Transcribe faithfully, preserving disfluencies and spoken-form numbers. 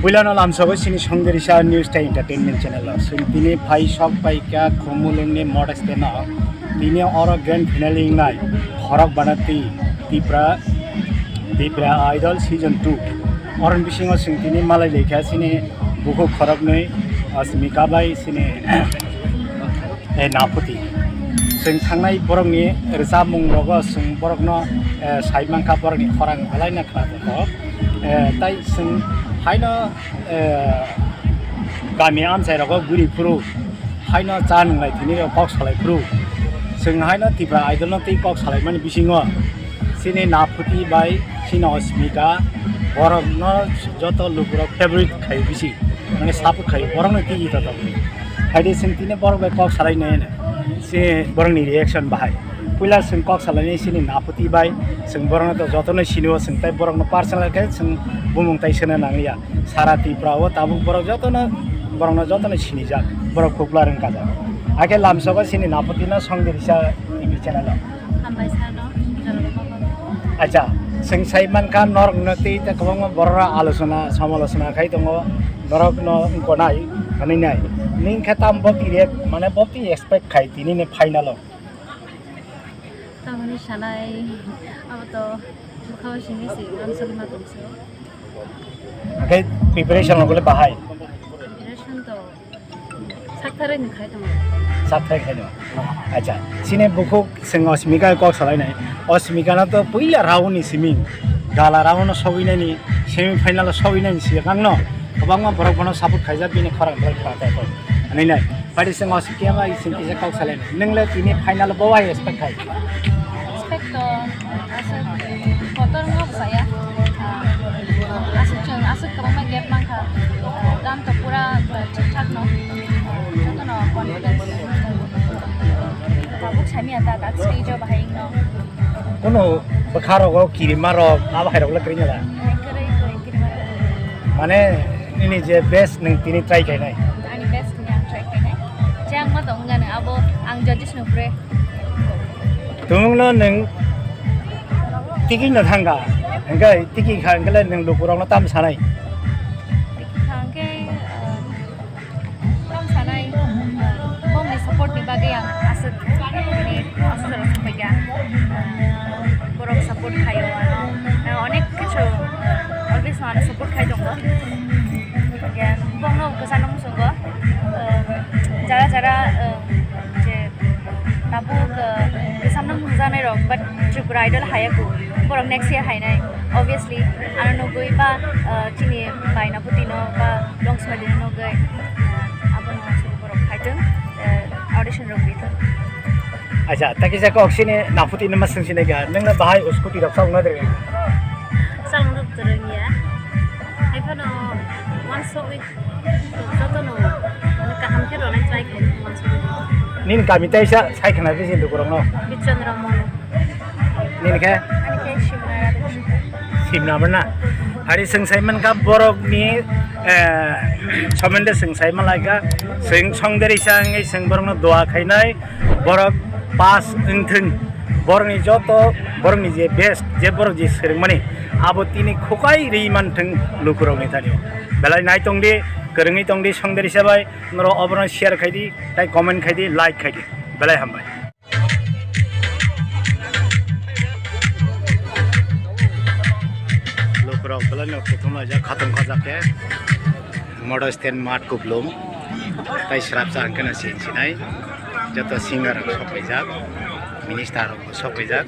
Puilano lamsogo sini Songderisa News tei Entertainment channel o. Sini tini phai sok pai kha Khumulwngni Model Stand o. Tini oro grand finale wngnai khorok bana twi Tipra, Tipra Idol season two. Oroni bisingo sini tini malai laikha sini bukhuk khoroknwi Asmika bai sini eh, Naphuti. Chwng thangnai borokni rwchapmung rogo chwng borokno eh, sai mankha borokni khorang belai no khna tongkho. Eh, tai chwng haino eh, kami amchai rogo guri phuru haino cha nwnglai tini rok kok salai phuru chwng haino Tipra Idol no tei kok salai mani bisingo chini Naphuti bai chini Asmika borokno joto lukurok favorite khai bisi mane support khai borokno tigi tato hai de chwng tini borok bai kok salai nai se borokni reaction bahai. Puila chwng kok salainai chini Naphuti bai, chwng borokno to jotono sinio, chwng tai borokno personal khe chwng bumung tai sena nangya. Sara Tripura o tabuk borok jotono, borokno jotono sinijak, borok popular wngkha jak. Hakhe lamsogo chini Naphuti no Songderisa T V channel o. Hambai sano, jorok mokol. Acha, chwng sai mankha norokno tei ta kwbangma borok alochona samalochona khai tongo, norokno wngkonai, hwnwi nai. Nini khe tamo bopti rek, mane bopti expect khai tini ni final o. Tamoni sanai, abo to bwkha o simi se, ang sogwi ma tong se. Hwnkhe preparation rok le bahai? Preparation to sak tharwi ni khai tongo. Sak tharwi khai tongo. Acha, chini bukhuk chwng Asmika kok salai nai. Asmika no to puila round ni simi, gala round no sogwi nai ni, semi final o sogwi nai ni siyakang no. Kwbangma borok bono support khaijak, bini khorang belai kha kha kha. Ani nai, pari se ngos kema i sing kisa kok salen. Nung le tini final bo wai expect khai. Expect to aswk kotor no saya. Aswk chwng, aswk kwbangma gap mankha. Gan to pura thik thak no. Jotono confidence. Tabuk sami ata, tat stage o bahai no. Kono bwkha rogo kirima rok, abo hai rok le kwrwi nala. Kwrwi, kwrwi, kirima rok. Mane, nini je best nwng tini try khainai? Ani best tini ang try khainai. Je ang ma tong wngkha nwng abo ang judges no pore. Tumungno nwng tiki no thangkha, hwnkhe tiki kha hwnkhe le nwng lukurokno tam sanai? Tiki kha hwnkhe, ah, Tong sanai, bongni support ni bagwi ang aswk, mane, aswk jora sokphaikha. Borok support khaio ano, onek kichu, always ano support khai tongo. Hwnkhe bongno kwchangno muchungo, jara jara, je, Tabuk, uh, bwsamno mungjaknai rok, but Tripura Idol haiya ku. Borok next year hainai. Obviously, ano nugui ba, uh, chini bai Naphuti no ba Longsma Dino nugui, uh, abono aswk borok haitwng, uh, audition rok ritwng. Acha, takisa kok sini Naphuti no ma swng sinai kha. Nungno bahai scooty rok sok na dre? Sok na dre ya. Hai phano one song Jotono kaham khe rwnai try khainai uansukmani. Nini kami teisa sai khna bisi lukurokno? Bichandra Mono. Nini khe? Ani khe Simna Radha. Simna mana? Hari chwng sai mankha borokni, eh, somonde chwng sai malaikha. Chwng songderisa wngwi chwng borokno dua khainai. Borok pass wngthwng, borokni joto, borokni je best, je borok je swrwngmani, abo tini khukai rwi manthwng lukurokni thani o. Belai nai tongdi, kwrwngwi tongdi, songderisa bai, norok oborokno share khaidi, tai comment khaidi, like khaidi. Belai hambai. Lukurok belai no kuthum laijak, khatung khajak khe. Model stand mat kuplung. Tai srapsa hwnkhe no sini sinai. Joto singer rok sokphaijak, minister rok bo sokphaijak.